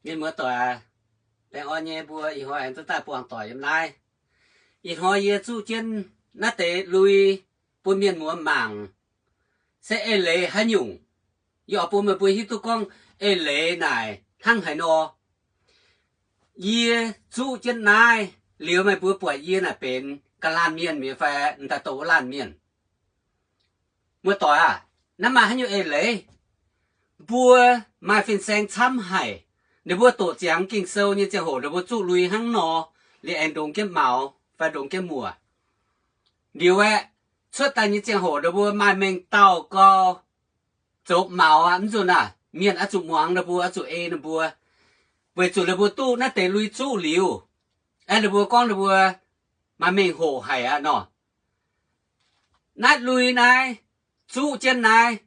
Mienh muoz-doic, laengz orn nyei mbuo ih hnoi aengx duqv daaih buangh doic yiem naaiv. Ih hnoi yie zuqv jienv naaiv deix lui bun mienh muoz mangc, se eix leiz haaix nyungc. Yie oix bun meih mbuo hiuv duqv gorngv eix leiz naaic hnangv haaix nor. Yie zuqv jienv naaiv liuz, meih mbuo buatc yie naaic benx ga'laanh mienh mi'aqv fai m'daaih douc wuov laanh mienh? Muoz-doic aah, naaiv maaih haaix nyungc eix leiz? Mbuo maaih fin-saeng camv haic. Ninh mbuo doqc ziangx Ging-Sou nyei ziangh hoc ninh mbuo zuqv lui hnangv nor, liuz aengx ndongx jienv maux fai ndongx jienv muoc. Liuz aeqv, cuotv daaih nyei ziangh hoc ninh mbuo maaih mengh dauh gau zoux maux aqv. Mv nzunc aah, mienh oix zuqc muangx ninh mbuo, oix zuqc ei ninh mbuo, weic zuqc ninh mbuo duqv naaiv deix lui zuqv liuz, aeqv, ninh mbuo gorngv ninh mbuo maaih mengh hoc haic aqv nor. Naaiv lui naaiv, zuqv jienv naaiv,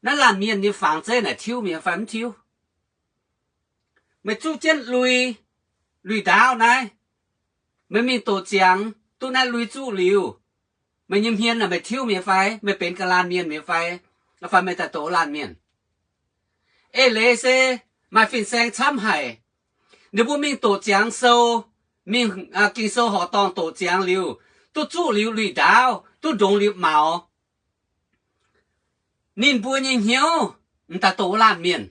naaiv laanh mienh nyei fangx zeiv naaic tiuv mi'aqv fai mv tiuv? Meih zuqv jienv lui, lui-ndaauv naaiv, meih mingh doqc ziangx duqv naaiv lui zuqv liuz, meih nyei hmien naaic meih tiuv mi'aqv fai? Meih benx ga'laanh mienh mi'aqv fai? Fai meih daaih doqc laanh mienh? Eix leiz se maaih fin-saeng camv haic. Ninh mbuo mingh doqc ziangx sou, mingh Ging-Sou horqc dorngh doqc ziangx liuz, duqv zuqv liuz lui-ndaauv, duqv ndongx liuz maux, ninh mbuo nyei hnyouv m'daaih doqc wuov laanh mienh,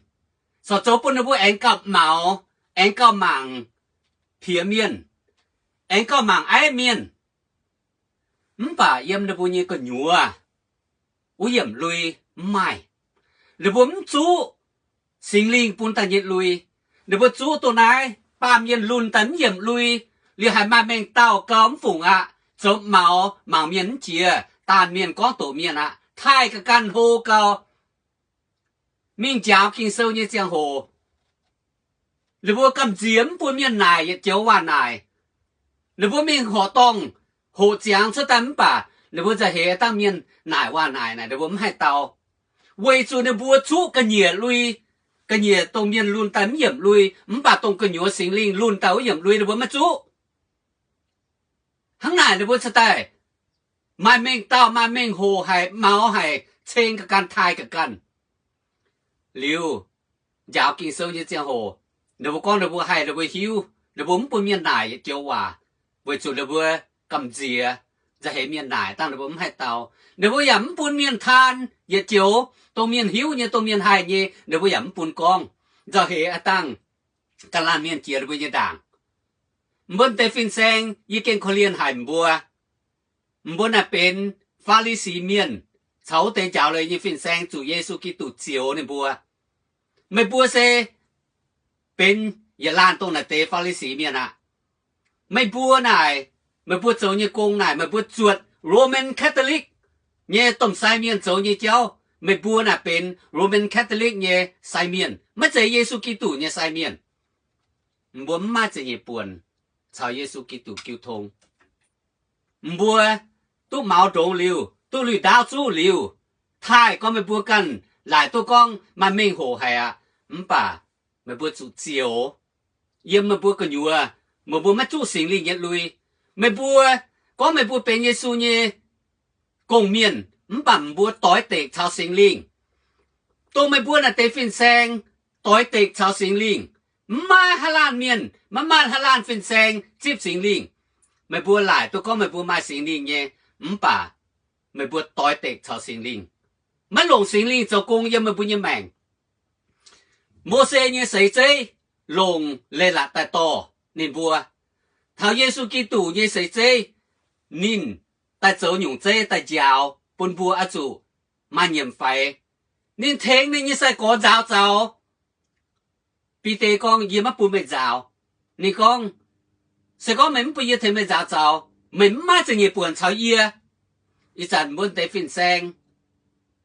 corc zoux bun ninh mbuo aengx gauh maux, aengx gauh mangc piex mienh, aengx gauh mangc aiv mienh. Mv baac yiem ninh mbuo nyei gu'nyuoz wuov yiemc lui mv maaih. Ninh mbuo mv zuqv Singx Lingh bun daaih nyei lui. Ninh mbuo zuqv dongh naaiv baamh mienh lunh daaih mv yiemc lui, liuz haiz maaih mengh dauh gau mv fungc aqv, zoux maux mangc mienh mv jiex, daanh mienh gorngv doqc mienh aqv, taaih ga'ganh hlo gau. Mingh njaaux Ging-Sou nyei ziangh hoc, ninh mbuo gamh nziex mv bun mienh naaic yietc joux waac naaic. Ninh mbuo mingh horqc dorngh hoqc ziangx cuotv daaih mv baac ninh mbuo nzauh heix dangh mienh naaic waac naaic naaic ninh mbuo mv haih dau, weic zuqc ninh mbuo zuqv ga'nyiec lui, ga'nyiec dongh mienh lunh daaih mv yiemc lui, mv baac dongh gu'nyuoz Singx Lingh lunh daaih wuov yiemc lui ninh mbuo maiv zuqv. Hnangv naaic ninh mbuo cingx daaih maaih mengh dauh maaih mengh hoc haic, maux haic, ceng ga'ganh taaih ga'ganh. Liuz, njaaux Ging-Sou nyei ziangh hoc, ninh mbuo gorngv ninh mbuo haih, ninh mbuo hiuv, ninh mbuo mv bun mienh naaic yietc joux waac, weic zuqc ninh mbuo gamh nziex nzauh heix mienh naaic dangh ninh mbuo mv haih dau. Ninh mbuo yaac mv bun mienh taan yietc joux, dongh mienh hiuv nyei, dongh mienh haih nyei, ninh mbuo yaac mv bun gorngv. Nzauh heix aav dangh ga'laanh mienh jiex ninh mbuo nyei ndaangc. Mbuo deix fin-saeng yie gengh korv-lienh haic mbuo. Mbuo naaic benx Faa^li^si Mienh caux wuov deix njaaux leiz nyei fin-saeng zuqc Yesu Giduc zioux ninh mbuo. Meih mbuo se benx yietc laanh dongh naaic deix Faa^li^si Mienh aqv. Meih mbuo naaic, meih mbuo zoux nyei gong naaic, meih mbuo zuotc Roman Catholic nyei domh sai mienh zoux nyei jauv. Meih mbuo naaic benx Roman Catholic nyei sai mienh, maiv zeiz Yesu Giduc nyei sai mienh. Mbuo mv maaih za'nyeic buonc caux Yesu Giduc jiu tong. Mbuo duqv maux ndongx liuz, duqv lui-ndaauv zuqv liuz, taaih gorngv meih mbuo ganh laaic duqv gorngv maaih mengh hoc haic aqv. Mv baac meih mbuo zuqc zioux. Yiem meih mbuo gu'nyuoz, meih mbuo maiv zuqv Singx Lingh nyei lui. Meih mbuo gorngv meih mbuo benx Yesu nyei gong-mienh, mv baac mbuo doix dekc caux Singx Lingh. Dongh meih mbuo naaic deix fin-saeng doix dekc caux Singx Lingh. Mv maaih haaix laanh mienh, maiv maaih haaix laanh fin-saeng zipv Singx Lingh. Meih mbuo laaic duqv gorngv meih mbuo maaih Singx Lingh nyei, mv baac meih mbuo doix dekc caux Singx Lingh, maiv longc Singx Lingh zoux gong yiem meih mbuo nyei maengc. Mose nyei seix zeiv longc leiz-latc daaih dorh ninh mbuo. Taux Yesu Giduc nyei seix zeiv, ninh daaih zoux nyungc zeiv daaih njaaux bun mbuo oix zuqc maaih nyiemc faix. Ninh tengx ninh nyei sai-gorx nzaaux zaux. Bide gorngv, Yie maiv bun meih nzaaux. Ninh gorngv, Se gorngv meih mv bun yie tengx meih nzaaux zaux, meih mv maaih za'nyeic buonc caux yie. Ih zanc mbuo deix fin-saeng,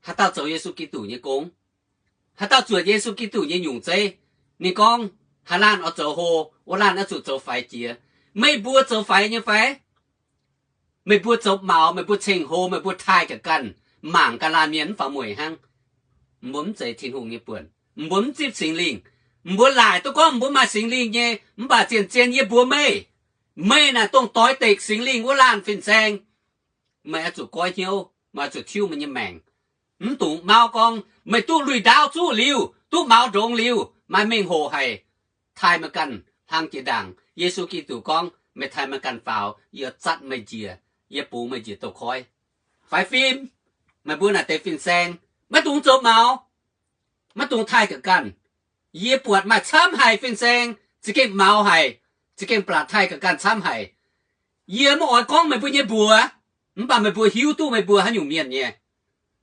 haaix dauh zoux Yesu Giduc nyei gong? Haaix dauh zuotc Yesu Giduc nyei nyungc zeiv? Ninh gorngv, Haaix laanh oix zoux hlo, wuov laanh oix zuqc zoux faix jiex. Meih mbuo zoux faix nyei fai? Meih mbuo zoux maux, meih mbuo ceng-hlo, meih mbuo taaih ga'ganh, mangc ga'laanh mienh mv faaux mueic hnangv. Mbuo mv zeiz Tin-Hungh nyei buonc. Mbuo mv zipv Singx Lingh. Mbuo laaic duqv gorngv mbuo maaih Singx Lingh nyei, mv baac zien-zien yie mbuox meih, meih naaic dongh doix dekc Singx Lingh wuov laanh fin-saeng. Meih oix zuqc goiv hnyouv, meih oix zuqc tiuv meih nyei maengc. Mv dungx mauv gorngv meih duqv lui-ndaauv zuqv liuz, duqv maux ndongx liuz, maaih mengh hoc haic, taaih meih ganh hlang jiex ndaangc. Yesu Giduc gorngv, meih taaih meih ganh faaux, yie zatv meih njiec, yie bungx meih njiec douz-koiv. Faix fim, meih mbuo naaic deix fin-saeng, maiv dungx zoux maux, maiv dungx taaih ga'ganh. Yie buatc maaih camv haic fin-saeng za'gengh maux haic, za'gengh blatc taaih ga'ganh camv haic. Yie maiv oix gorngv meih mbuo nyei mbuox, mv baac meih mbuo hiuv duqv meih mbuo haaix nyungc mienh nyei.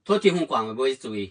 Tov Tin-Hungh guangc meih mbuo nyei zuiz.